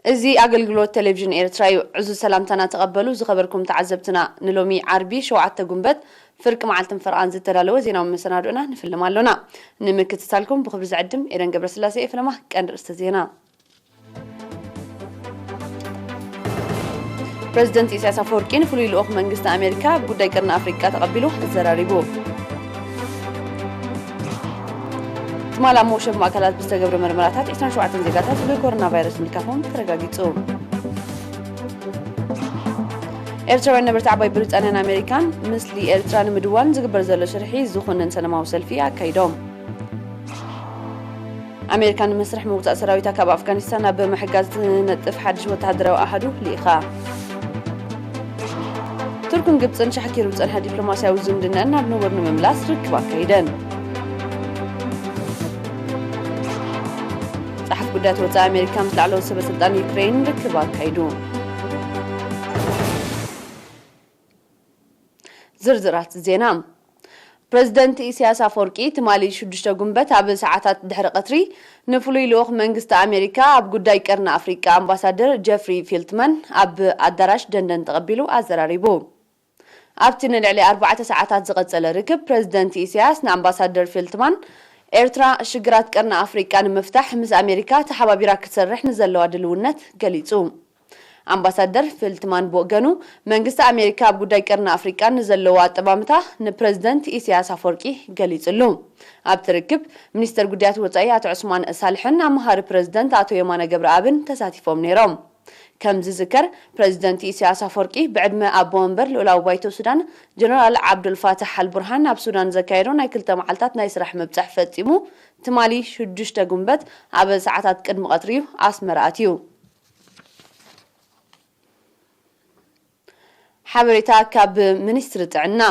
እዚ ኣገልግሎት ቴሌቪዥን ኤርትራ እዩ። ዕዙዝ ሰላምታና ተቐበሉ ዝኸበርኩም ተዓዘብትና። ንሎሚ ዓርቢ ሸውዓተ ጉንበት ፍርቂ መዓልትን ፈረቓን ዝተዳለወ ዜናዊ መሰናድኦና ንፍልም ኣሎና። ንምክትታልኩም ብኽብሪ ዝዕድም ኤደን ገብረስላሴ እየ። ፍለማ ቀንዲ ርእስተ ዜና። ፕረዚደንት ኢሳያስ ኣፈወርቂ ንፍሉይ ልኡኽ መንግስቲ ኣሜሪካ ኣብ ጉዳይ ቀርኒ ኣፍሪቃ ተቐቢሉ ኣዘራሪቡ። ትማል ኣብ መውሸቢ ማእከላት ብዝተገብረ መርመራታት ዕስራን ሸውዓተን ዜጋታት ብኮሮና ቫይረስ ምልካፎም ተረጋጊጹ። ኤርትራውያን ነበርቲ ዓባይ ብሪጣንያን ኣሜሪካን፣ ምስሊ ኤርትራ ንምድዋን ዝግበር ዘሎ ሽርሒ ዝኹንን ሰላማዊ ሰልፊ ኣካይዶም። ኣሜሪካ ንመስርሕ ምውጻእ ሰራዊታ ካብ ኣፍጋኒስታን ኣብ ምሕጋዝ ትነጥፍ ሓድሽ ወተሃደራዊ ኣሃዱ ልኢኻ። ቱርክን ግብጽን ሻሕኪሩ ዝጸንሐ ዲፕሎማስያዊ ዝምድናን ናብ ንቡር ንምምላስ ርክብ ኣካይደን። ጸሓፊ ጉዳያት ወጻኢ ኣሜሪካ ምስ ላዕለዎት ሰበ ስልጣን ዩክሬን ርክብ ኣካይዱ። ዝርዝራት ዜና። ፕረዚደንት ኢሳያስ ኣፈወርቂ ትማሊ ሽዱሽተ ጉንበት ኣብ ሰዓታት ድሕሪ ቀትሪ ንፍሉይ ልኡኽ መንግስቲ ኣሜሪካ ኣብ ጉዳይ ቀርኒ ኣፍሪቃ ኣምባሳደር ጀፍሪ ፊልትማን ኣብ ኣዳራሽ ደንደን ተቐቢሉ ኣዘራሪቡ። ኣብቲ ንልዕሊ ኣርባዕተ ሰዓታት ዝቐጸለ ርክብ፣ ፕረዚደንት ኢሳያስ ንኣምባሳደር ፊልትማን ኤርትራ ሽግራት ቀርኒ ኣፍሪቃ ንምፍታሕ ምስ ኣሜሪካ ተሓባቢራ ክትሰርሕ ንዘለዋ ድልውነት ገሊጹ። ኣምባሳደር ፊልትማን ብወገኑ፣ መንግስቲ ኣሜሪካ ኣብ ጉዳይ ቀርኒ ኣፍሪቃ ንዘለዎ ኣጠማምታ ንፕረዚደንት ኢሳያስ ኣፈወርቂ ገሊጹሉ። ኣብቲ ርክብ፣ ሚኒስተር ጉዳያት ወጻኢ ኣቶ ዑስማን ሳልሕን ኣመሃሪ ፕረዚደንት ኣቶ የማነ ገብረኣብን ተሳቲፎም ነይሮም። ከም ዝዝከር፣ ፕረዚደንት ኢሳያስ ኣፈወርቂ ብዕድመ ኣቦ መንበር ልኡላዊ ባይቶ ሱዳን ጀነራል ዓብዱልፋታሕ ኣልቡርሃን ኣብ ሱዳን ዘካየዶ ናይ ክልተ መዓልታት ናይ ስራሕ ምብጻሕ ፈጺሙ፣ ትማሊ ሽዱሽተ ጉንበት ኣብ ሰዓታት ቅድሚ ቀትሪ እዩ ኣስመራ ኣትዩ። ሓበሬታ ካብ ሚኒስትሪ ጥዕና።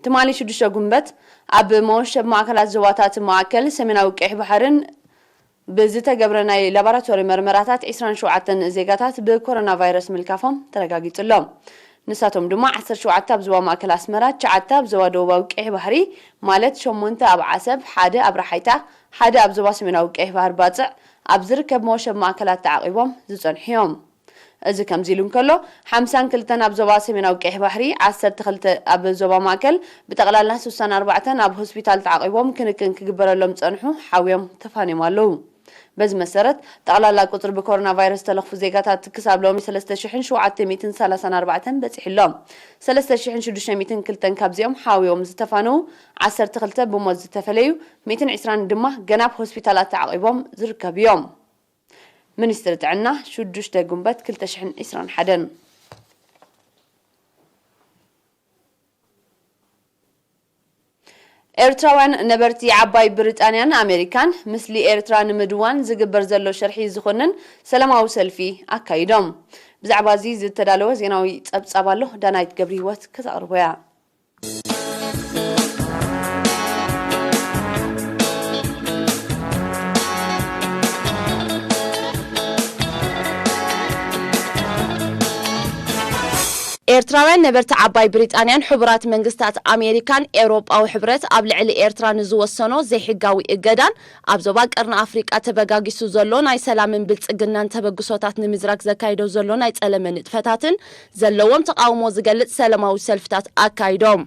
ትማሊ ሽዱሽተ ጉንበት ኣብ መወሸቢ ማእከላት ዞባታት ማእከል ሰሜናዊ ቀይሕ ባሕርን ብዝተገብረ ናይ ላቦራቶሪ መርመራታት ዕስራን ሸውዓተን ዜጋታት ብኮሮና ቫይረስ ምልካፎም ተረጋጊጹ ኣሎ። ንሳቶም ድማ ዓሰርተ ሸውዓተ ኣብ ዞባ ማእከል ኣስመራ፣ ትሽዓተ ኣብ ዞባ ደቡባዊ ቀይሕ ባሕሪ፣ ማለት ሸሞንተ ኣብ ዓሰብ፣ ሓደ ኣብ ራሓይታ፣ ሓደ ኣብ ዞባ ሰሜናዊ ቀይሕ ባሕሪ ባጽዕ ኣብ ዝርከብ መወሸቢ ማእከላት ተዓቒቦም ዝጸንሑ እዮም። እዚ ከምዚ ኢሉ እንከሎ፣ ሓምሳን ክልተን ኣብ ዞባ ሰሜናዊ ቀይሕ ባሕሪ፣ ዓሰርተ ክልተ ኣብ ዞባ ማእከል፣ ብጠቕላላ ስሳን ኣርባዕተን ኣብ ሆስፒታል ተዓቒቦም ክንክን ክግበረሎም ዝጸንሑ ሓውዮም ተፋንዮም ኣለዉ። በዚ መሰረት፣ ጠቕላላ ቁጽሪ ብኮሮና ቫይረስ ዝተለኽፉ ዜጋታት ክሳብ ሎሚ ሰለስተ ሽሕን ሸውዓተ ሚእትን ሰላሳን ኣርባዕተን በጺሑ ኣሎ። ሰለስተ ሽሕን ሽዱሽተ ሚእትን ክልተን ካብዚኦም ሓውዮም ዝተፋነዉ፣ ዓሰርተ ክልተ ብሞት ዝተፈለዩ፣ ሚእትን ዕስራን ድማ ገና ኣብ ሆስፒታላት ተዓቒቦም ዝርከቡ እዮም። ሚኒስትሪ ጥዕና፣ ሽዱሽተ ጉንበት ክልተ ሽሕን ዕስራን ሓደን። ኤርትራውያን ነበርቲ ዓባይ ብሪጣንያን ኣሜሪካን፣ ምስሊ ኤርትራ ንምድዋን ዝግበር ዘሎ ሽርሒ ዝኹንን ሰላማዊ ሰልፊ ኣካይዶም። ብዛዕባ እዚ ዝተዳለወ ዜናዊ ጸብጻብ ኣሎ፣ ዳናይት ገብረ ህይወት ከተቕርቦ እያ። ኤርትራውያን ነበርቲ ዓባይ ብሪጣንያን ሕቡራት መንግስታት ኣሜሪካን ኤውሮጳዊ ሕብረት ኣብ ልዕሊ ኤርትራ ንዝወሰኖ ዘይሕጋዊ እገዳን ኣብ ዞባ ቀርኒ ኣፍሪቃ ተበጋጊሱ ዘሎ ናይ ሰላምን ብልጽግናን ተበግሶታት ንምዝራግ ዘካይዶ ዘሎ ናይ ጸለመ ንጥፈታትን ዘለዎም ተቓውሞ ዝገልጽ ሰላማዊ ሰልፍታት ኣካይዶም።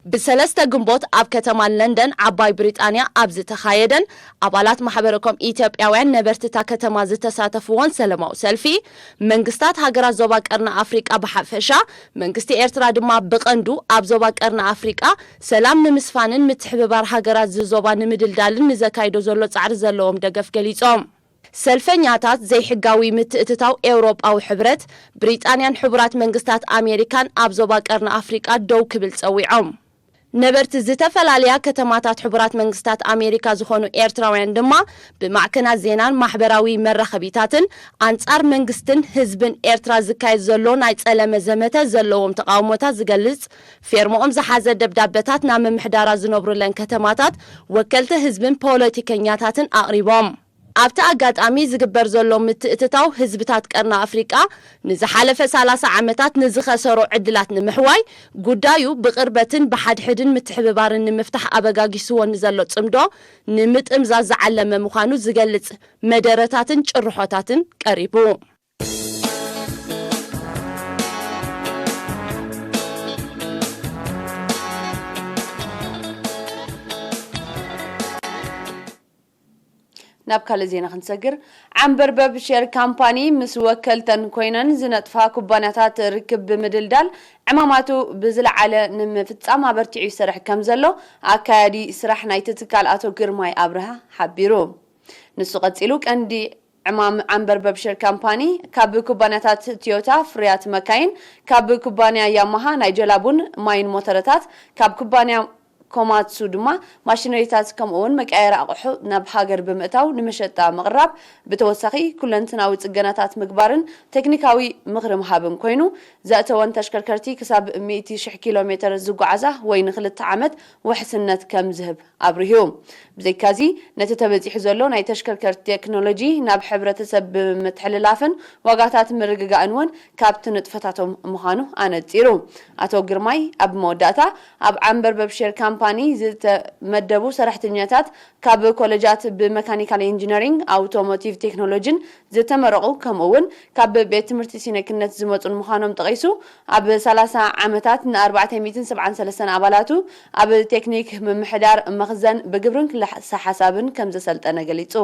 ብሰለስተ ግንቦት ኣብ ከተማ ለንደን ዓባይ ብሪጣንያ ኣብ ዝተኻየደን ኣባላት ማሕበረኮም ኢትዮጵያውያን ነበርትታ ከተማ ዝተሳተፍዎን ሰላማዊ ሰልፊ፣ መንግስታት ሃገራት ዞባ ቀርኒ ኣፍሪቃ ብሓፈሻ፣ መንግስቲ ኤርትራ ድማ ብቐንዱ ኣብ ዞባ ቀርኒ ኣፍሪቃ ሰላም ንምስፋንን ምትሕብባር ሃገራት ዝዞባ ንምድልዳልን ንዘካይዶ ዘሎ ጻዕሪ ዘለዎም ደገፍ ገሊጾም። ሰልፈኛታት ዘይሕጋዊ ምትእትታው ኤውሮጳዊ ሕብረት፣ ብሪጣንያን ሕቡራት መንግስታት ኣሜሪካን ኣብ ዞባ ቀርኒ ኣፍሪቃ ደው ክብል ጸዊዖም። ነበርቲ ዝተፈላለያ ከተማታት ሕቡራት መንግስታት ኣሜሪካ ዝኾኑ ኤርትራውያን ድማ ብማዕከናት ዜናን ማሕበራዊ መራኸቢታትን ኣንጻር መንግስትን ህዝብን ኤርትራ ዝካየድ ዘሎ ናይ ጸለመ ዘመተ ዘለዎም ተቓውሞታት ዝገልጽ ፌርሞኦም ዝሓዘ ደብዳበታት ናብ ምምሕዳራት ዝነብሩለን ከተማታት ወከልቲ ህዝብን ፖለቲከኛታትን ኣቕሪቦም። ኣብቲ ኣጋጣሚ ዝግበር ዘሎ ምትእትታው ህዝብታት ቀርኒ ኣፍሪቃ ንዝሓለፈ ሰላሳ ዓመታት ንዝኸሰሮ ዕድላት ንምሕዋይ ጉዳዩ ብቕርበትን ብሓድሕድን ምትሕብባርን ንምፍታሕ ኣበጋጊስዎ ንዘሎ ጽምዶ ንምጥምዛዝ ዝዓለመ ምዃኑ ዝገልጽ መደረታትን ጭርሖታትን ቀሪቡ። ናብ ካልእ ዜና ክንሰግር፣ ዓንበርበብ ሼር ካምፓኒ ምስ ወከልተን ኮይነን ዝነጥፋ ኩባንያታት ርክብ ብምድልዳል ዕማማቱ ብዝለዓለ ንምፍጻም ኣበርቲዑ ይሰርሕ ከም ዘሎ ኣካያዲ ስራሕ ናይቲ ትካል ኣቶ ግርማይ ኣብርሃ ሓቢሩ። ንሱ ቀጺሉ፣ ቀንዲ ዕማም ዓንበርበብ ሼር ካምፓኒ ካብ ኩባንያታት ቶዮታ ፍርያት መካይን፣ ካብ ኩባንያ ያማሃ ናይ ጀላቡን ማይን ሞተረታት፣ ካብ ኩባንያ ኮማትሱ ድማ ማሽነሪታት ከምኡ እውን መቀያየሪ ኣቑሑ ናብ ሃገር ብምእታው ንመሸጣ ምቕራብ፣ ብተወሳኺ ኩለንትናዊ ጽገናታት ምግባርን ቴክኒካዊ ምኽሪ ምሃብን ኮይኑ፣ ዘእተወን ተሽከርከርቲ ክሳብ ሚእቲ ሽሕ ኪሎ ሜተር ዝጓዓዛ ወይ ንክልተ ዓመት ውሕስነት ከም ዝህብ ኣብሪሁ። ብዘይካዚ፣ ነቲ ተበጺሑ ዘሎ ናይ ተሽከርከርቲ ቴክኖሎጂ ናብ ሕብረተሰብ ብምትሕልላፍን ዋጋታት ምርግጋእን እውን ካብቲ ንጥፈታቶም ምዃኑ ኣነጺሩ። ኣቶ ግርማይ ኣብ መወዳእታ፣ ኣብ ዓንበርበብ ሼር ካምፓኒ ዝተመደቡ ሰራሕተኛታት ካብ ኮለጃት ብመካኒካል ኢንጂነሪንግ፣ ኣውቶሞቲቭ ቴክኖሎጂን ዝተመረቑ፣ ከምኡ እውን ካብ ቤት ትምህርቲ ሲነክነት ዝመጹን ምዃኖም ጠቒሱ፣ ኣብ ሰላሳ ዓመታት ን ኣርባዕተ ሚእትን ሰብዓን ሰለስተን ኣባላቱ ኣብ ቴክኒክ ምምሕዳር መኽዘን ብግብርን ክለሳ ሓሳብን ከም ዘሰልጠነ ገሊጹ።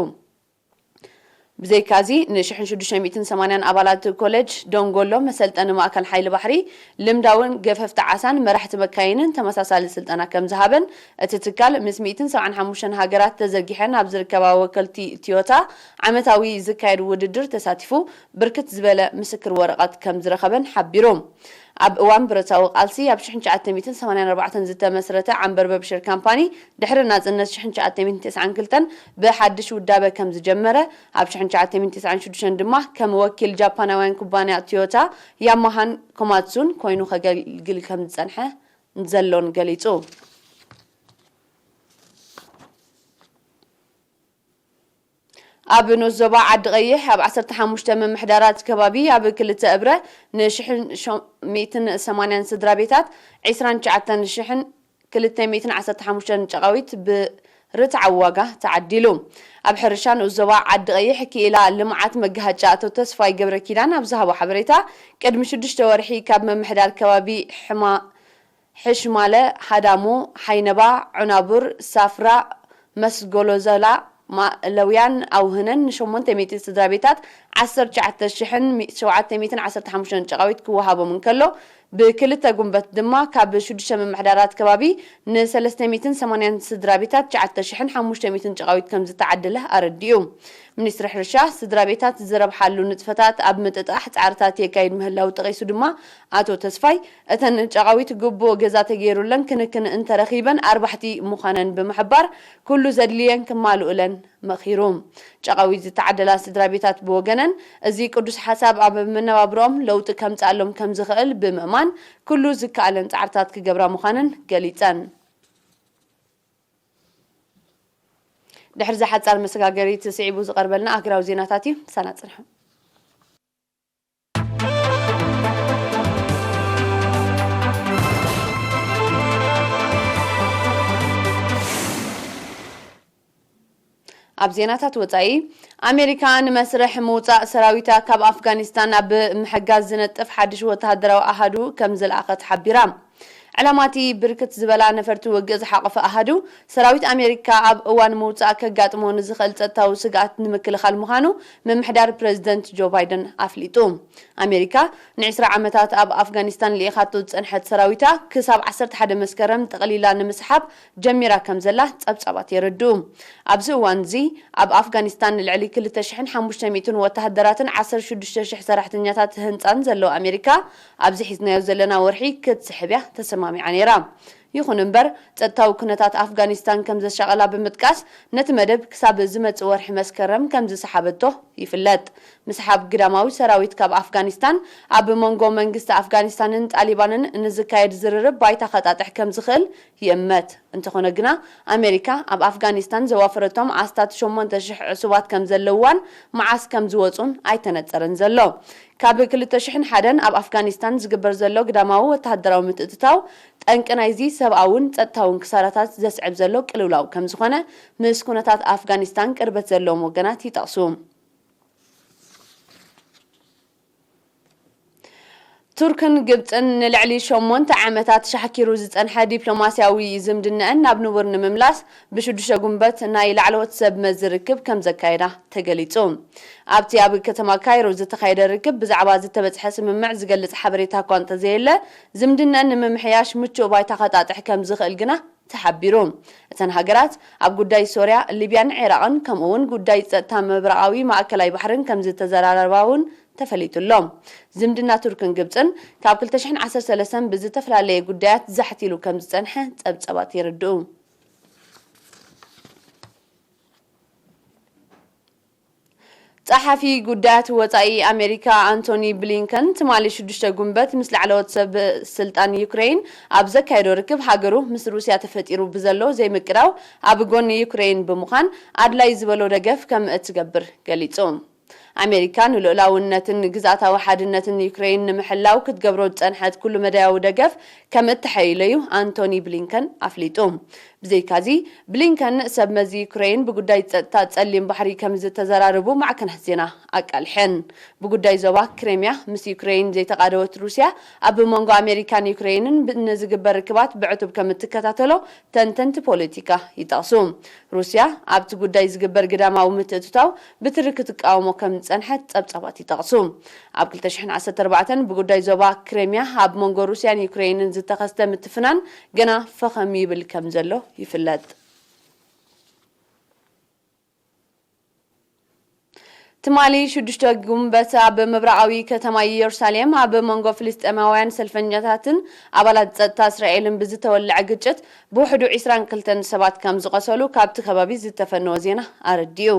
ብዘይካዚ፣ ን ሽሕን ሽዱሽተ ሚእትን ሰማንያን ኣባላት ኮሌጅ ደንጎሎ መሰልጠኒ ማእከል ሓይሊ ባሕሪ፣ ልምዳውን ገፈፍቲ ዓሳን መራሕቲ መካይንን ተመሳሳሊ ስልጠና ከም ዝሃበን፣ እቲ ትካል ምስ ሚእትን ሰብዓን ሓሙሽተን ሃገራት ተዘርጊሐን ኣብ ዝርከባ ወከልቲ ቶዮታ ዓመታዊ ዝካየድ ውድድር ተሳቲፉ ብርክት ዝበለ ምስክር ወረቐት ከም ዝረኸበን ሓቢሩ። ኣብ እዋን ብረታዊ ቃልሲ ኣብ ሽሕን ትሽዓተ ሚእትን ሰማንያን ኣርባዕተን ዝተመስረተ ዓንበርበብ ሼር ካምፓኒ፣ ድሕሪ ናጽነት ሽሕን ትሽዓተ ሚእትን ተስዓን ክልተን ብሓድሽ ውዳበ ከም ዝጀመረ፣ ኣብ ሽሕን ትሽዓተ ሚእትን ተስዓን ሽዱሽተን ድማ ከም ወኪል ጃፓናውያን ኩባንያ ቶዮታ፣ ያማሃን ኮማትሱን ኮይኑ ከገልግል ከም ዝጸንሐ ዘሎን ገሊጹ። ኣብ ንኡስ ዞባ ዓዲ ቀይሕ ኣብ ዓሰርተ ሓሙሽተ ምምሕዳራት ከባቢ ኣብ ክልተ እብረ ንሽሕን ሚእትን ሰማንያን ስድራ ቤታት ዒስራን ትሽዓተን ሽሕን ክልተ ሚእትን ዓሰርተ ሓሙሽተን ጨቓዊት ብርትዓዊ ዋጋ ተዓዲሉ። ኣብ ሕርሻ ንኡስ ዞባ ዓዲ ቀይሕ ክኢላ ልምዓት መጋሃጫ ኣቶ ተስፋይ ገብረ ኪዳን ኣብ ዝሃቦ ሓበሬታ፣ ቅድሚ ሽዱሽተ ወርሒ ካብ ምምሕዳር ከባቢ ሕማ ሕሽማለ፣ ሃዳሙ፣ ሓይነባ፣ ዑናቡር፣ ሳፍራ፣ መስጎሎዘላ፣ ማእለውያን ኣውህነን ንሸሞንተ ሚእቲ ስድራ ቤታት ዓሰርተ ትሽዓተ ሽሕን ሸውዓተ ሚእትን ዓሰርተ ሓሙሽተን ጨቓዊት ክወሃቦም እንከሎ፣ ብክልተ ጉንበት ድማ ካብ ሽዱሽተ ምምሕዳራት ከባቢ ንሰለስተ ሚእትን ሰማንያን ስድራ ቤታት ትሽዓተ ሽሕን ሓሙሽተ ሚእትን ጨቓዊት ከም ዝተዓደለ ኣረዲኡ። ሚኒስትሪ ሕርሻ፣ ስድራ ቤታት ዝረብሓሉ ንጥፈታት ኣብ ምጥጣሕ ጻዕርታት የካይድ ምህላው ጠቒሱ ድማ፣ ኣቶ ተስፋይ፣ እተን ጨቓዊት ግቡእ ገዛ ተገይሩለን ክንክን እንተረኺበን ኣርባሕቲ ምዃነን ብምሕባር፣ ኩሉ ዘድልየን ክማልኡለን መኺሩ። ጨቓዊት ዝተዓደላ ስድራ ቤታት ብወገነን፣ እዚ ቅዱስ ሓሳብ ኣብ መነባብሮኦም ለውጢ ከምጽኣሎም ከም ዝኽእል ብምእማን፣ ኩሉ ዝከኣለን ጻዕርታት ክገብራ ምዃነን ገሊጸን። ድሕሪ እዛ ሓጻር መሰጋገሪት ስዒቡ ዝቐርበልና ኣህጉራዊ ዜናታት እዩ። ምሳና ጽንሑ። ኣብ ዜናታት ወጻኢ፣ ኣሜሪካ ንመስርሕ ምውጻእ ሰራዊታ ካብ ኣፍጋኒስታን ኣብ ምሕጋዝ ዝነጥፍ ሓድሽ ወተሃደራዊ ኣሃዱ ከም ዝለኣኸት ሓቢራ። ዕላማቲ ብርክት ዝበላ ነፈርቲ ውግእ ዝሓቖፈ ኣሃዱ ሰራዊት ኣሜሪካ ኣብ እዋን ምውጻእ ከጋጥሞ ንዝኽእል ጸጥታዊ ስግኣት ንምክልኻል ምዃኑ ምምሕዳር ፕረዚደንት ጆ ባይደን ኣፍሊጡ። ኣሜሪካ ንዕስራ ዓመታት ኣብ ኣፍጋኒስታን ልኢኻቶ ዝጸንሐት ሰራዊታ ክሳብ ዓሰርተ ሓደ መስከረም ጠቕሊላ ንምስሓብ ጀሚራ ከም ዘላ ጸብጻባት የረድኡ። ኣብዚ እዋን እዚ ኣብ ኣፍጋኒስታን ልዕሊ ክልተ ሽሕን ሓሙሽተ ሚእትን ወተሃደራትን ዓሰርተ ሽዱሽተ ሽሕ ሰራሕተኛታት ህንጻን ዘለዋ ኣሜሪካ፣ ኣብዚ ሒዝናዮ ዘለና ወርሒ ክትስሕብ እያ ተሰማሚዓ ነይራ። ይኹን እምበር፣ ጸጥታዊ ኩነታት ኣፍጋኒስታን ከም ዘሻቐላ ብምጥቃስ፣ ነቲ መደብ ክሳብ ዝመጽእ ወርሒ መስከረም ከም ዝሰሓበቶ ይፍለጥ። ምስሓብ ግዳማዊ ሰራዊት ካብ ኣፍጋኒስታን፣ ኣብ መንጎ መንግስቲ ኣፍጋኒስታንን ጣሊባንን ንዝካየድ ዝርርብ ባይታ ከጣጥሕ ከም ዝኽእል ይእመት። እንተኾነ ግና፣ ኣሜሪካ ኣብ ኣፍጋኒስታን ዘዋፈረቶም ኣስታት ሸሞንተ ሽሕ ዕሱባት ከም ዘለውዋን መዓስ ከም ዝወጹን ኣይተነጸረን ዘሎ። ካብ ክልተ ሽሕን ሓደን ኣብ ኣፍጋኒስታን ዝግበር ዘሎ ግዳማዊ ወተሃደራዊ ምትእትታው፣ ጠንቂ ናይዚ ሰብኣውን ጸጥታውን ክሳራታት ዘስዕብ ዘሎ ቅልውላው ከም ዝኾነ፣ ምስ ኩነታት ኣፍጋኒስታን ቅርበት ዘለዎም ወገናት ይጠቕሱ። ቱርክን ግብጽን ንልዕሊ ሸሞንተ ዓመታት ሻሕኪሩ ዝጸንሐ ዲፕሎማስያዊ ዝምድነአን ናብ ንቡር ንምምላስ ብሽዱሽተ ጉንበት ናይ ላዕለዎት ሰብ መዚ ርክብ ከም ዘካየዳ ተገሊጹ። ኣብቲ ኣብ ከተማ ካይሮ ዝተኻየደ ርክብ ብዛዕባ ዝተበጽሐ ስምምዕ ዝገልጽ ሓበሬታ እኳ እንተዘየለ፣ ዝምድነአን ንምምሕያሽ ምቹእ ባይታ ከጣጥሕ ከም ዝኽእል ግና ተሓቢሩ። እተን ሃገራት ኣብ ጉዳይ ሶርያ፣ ሊብያን ዒራቕን ከምኡ እውን ጉዳይ ጸጥታ ምብራቓዊ ማእከላይ ባሕርን ከም ዝተዘራረባ እውን ተፈሊጡ ኣሎ። ዝምድና ቱርክን ግብጽን ካብ ክልተ ሽሕን ዓሰርተ ሰለስተን ብዝተፈላለየ ጉዳያት ዛሕቲሉ ከም ዝጸንሐ ጸብጸባት የረድኡ። ጸሓፊ ጉዳያት ወጻኢ ኣሜሪካ ኣንቶኒ ብሊንከን ትማሊ ሽዱሽተ ጉንበት ምስ ላዕለዎት ሰብ ስልጣን ዩክሬን ኣብ ዘካየዶ ርክብ፣ ሃገሩ ምስ ሩስያ ተፈጢሩ ብዘሎ ዘይምቅዳው ኣብ ጎኒ ዩክሬን ብምዃን ኣድላይ ዝበሎ ደገፍ ከም እትገብር ገሊጹ። ኣሜሪካ ንልኡላውነትን ግዝኣታዊ ሓድነትን ዩክሬን ንምሕላው ክትገብሮ ዝጸንሐት ኩሉ መዳያዊ ደገፍ ከም እተሐይለዩ ኣንቶኒ ብሊንከን ኣፍሊጡ። ብዘይካዚ፣ ብሊንከን ሰብ መዚ ዩክሬን ብጉዳይ ጸጥታ ጸሊም ባሕሪ ከም ዝተዘራረቡ ማዕከናት ዜና ኣቃልሐን። ብጉዳይ ዞባ ክሬምያ ምስ ዩክሬን ዘይተቓደወት ሩስያ፣ ኣብ መንጎ ኣሜሪካን ዩክሬንን ብ-፣ ንዝግበር ርክባት ብዕቱብ ከም እትከታተሎ ተንተንቲ ፖለቲካ ይጠቕሱ። ሩስያ ኣብቲ ጉዳይ ዝግበር ግዳማዊ ምትእትታው ብትሪ ክትቃወሞ ከም ዝጸንሐት ጸብጻባት ይጠቕሱ። ኣብ ክልተ ሽሕን ዓሰርተ ኣርባዕተን ብጉዳይ ዞባ ክሬምያ ኣብ መንጎ ሩስያን ዩክሬንን ዝተኸስተ ምትፍናን ገና ፈኸም ይብል ከም ዘሎ ይፍለጥ። ትማሊ ሽዱሽተ ጉንበት ኣብ ምብራቓዊ ከተማ ኢየሩሳሌም ኣብ መንጎ ፍልስጤማውያን ሰልፈኛታትን ኣባላት ጸጥታ እስራኤልን ብዝተወልዐ ግጭት ብውሕዱ ዒስራን ክልተን ሰባት ከም ዝቐሰሉ ካብቲ ከባቢ ዝተፈነወ ዜና ኣረዲኡ።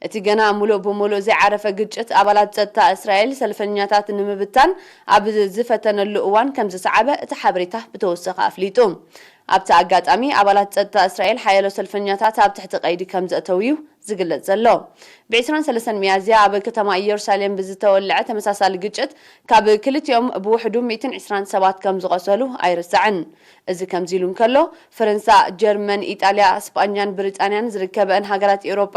እቲ ገና ሙሉእ ብሙሉእ ዘይዓረፈ ግጭት ኣባላት ጸጥታ እስራኤል ሰልፈኛታት ንምብታን ኣብ ዝፈተነሉ እዋን ከም ዝሰዓበ እቲ ሓበሬታ ብተወሰኸ ኣፍሊጡ። ኣብቲ ኣጋጣሚ ኣባላት ጸጥታ እስራኤል ሓያሎ ሰልፈኛታት ኣብ ትሕቲ ቀይዲ ከም ዘእተው እዩ ዝግለጽ ዘሎ። ብ ዒስራን ሰለስተን ሚያዝያ ኣብ ከተማ ኢየሩሳሌም ብዝተወልዐ ተመሳሳሊ ግጭት ካብ ክልቲኦም ብውሕዱ ሚእትን ዒስራን ሰባት ከም ዝቐሰሉ ኣይርሳዕን። እዚ ከምዚ ኢሉ እንከሎ፣ ፈረንሳ፣ ጀርመን፣ ኢጣልያ፣ ስጳኛን ብሪጣንያን ዝርከበአን ሃገራት ኤውሮጳ፣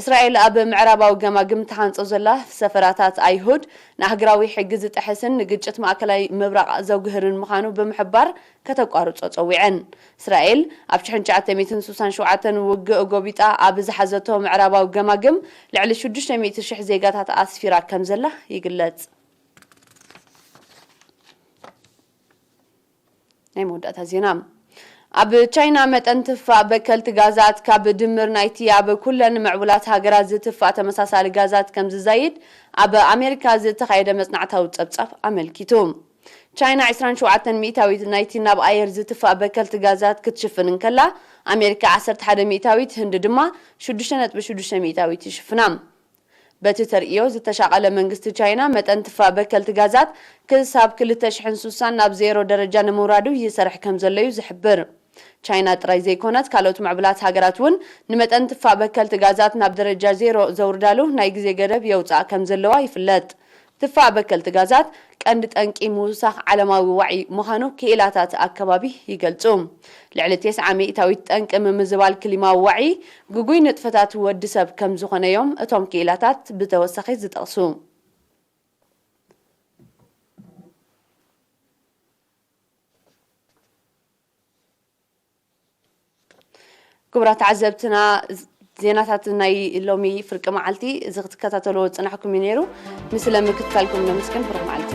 እስራኤል ኣብ ምዕራባዊ ገማግም ትሃንጾ ዘላ ሰፈራታት ኣይሁድ ንኣህግራዊ ሕጊ ዝጥሕስን ንግጭት ማእከላይ ምብራቕ ዘጉህርን ምዃኑ ብምሕባር ከተቋርጾ ጸዊዐን። እስራኤል ኣብ ሽሕን ትሽዓተ ሚእትን ስሳን ሸውዓተን ውግእ ጎቢጣ ኣብ ዝሓዘቶ ምዕራባዊ ገማግም ልዕሊ ሽዱሽተ ሚእቲ ሽሕ ዜጋታት ኣስፊራ ከም ዘላ ይግለጽ። ናይ መወዳእታ ዜና። ኣብ ቻይና መጠን ትፋእ በከልቲ ጋዛት ካብ ድምር ናይቲ ኣብ ኩለን ምዕቡላት ሃገራት ዝትፋእ ተመሳሳሊ ጋዛት ከም ዝዛይድ ኣብ ኣሜሪካ ዝተኻየደ መጽናዕታዊ ጸብጻብ ኣመልኪቱ። ቻይና ዒስራን ሸውዓተን ሚእታዊት ናይቲ ናብ ኣየር ዝትፋእ በከልቲ ጋዛት ክትሽፍን እንከላ፣ ኣሜሪካ ዓሰርተ ሓደ ሚእታዊት፣ ህንዲ ድማ ሽዱሽተ ነጥቢ ሽዱሽተ ሚእታዊት ይሽፍና። በቲ ተርእዮ ዝተሻቐለ መንግስቲ ቻይና፣ መጠን ትፋእ በከልቲ ጋዛት ክሳብ ክልተ ሽሕን ስሳን ናብ ዜሮ ደረጃ ንምውራዱ ይሰርሕ ከም ዘሎ እዩ ዝሕብር። ቻይና ጥራይ ዘይኮነት፣ ካልኦት ምዕቡላት ሃገራት እውን ንመጠን ትፋእ በከልቲ ጋዛት ናብ ደረጃ ዜሮ ዘውርዳሉ ናይ ግዜ ገደብ የውጽኣ ከም ዘለዋ ይፍለጥ። ትፋእ በከልቲ ጋዛት ቀንዲ ጠንቂ ምውሳኽ ዓለማዊ ዋዒ ምዃኑ ክኢላታት ኣከባቢ ይገልጹ። ልዕሊ ተስዓ ሚእታዊት ጠንቂ ምምዝባል ክሊማዊ ዋዒ ግጉይ ንጥፈታት ወዲ ሰብ ከም ዝኾነ እዮም እቶም ክኢላታት ብተወሳኺ ዝጠቕሱ። ክቡራት ተዓዘብትና፣ ዜናታት ናይ ሎሚ ፍርቂ መዓልቲ እዚ ክትከታተልዎ ዝጸናሕኩም እዩ ነይሩ። ንስለ ምክትታልኩም ነመስግን። ብሩኽ መዓልቲ።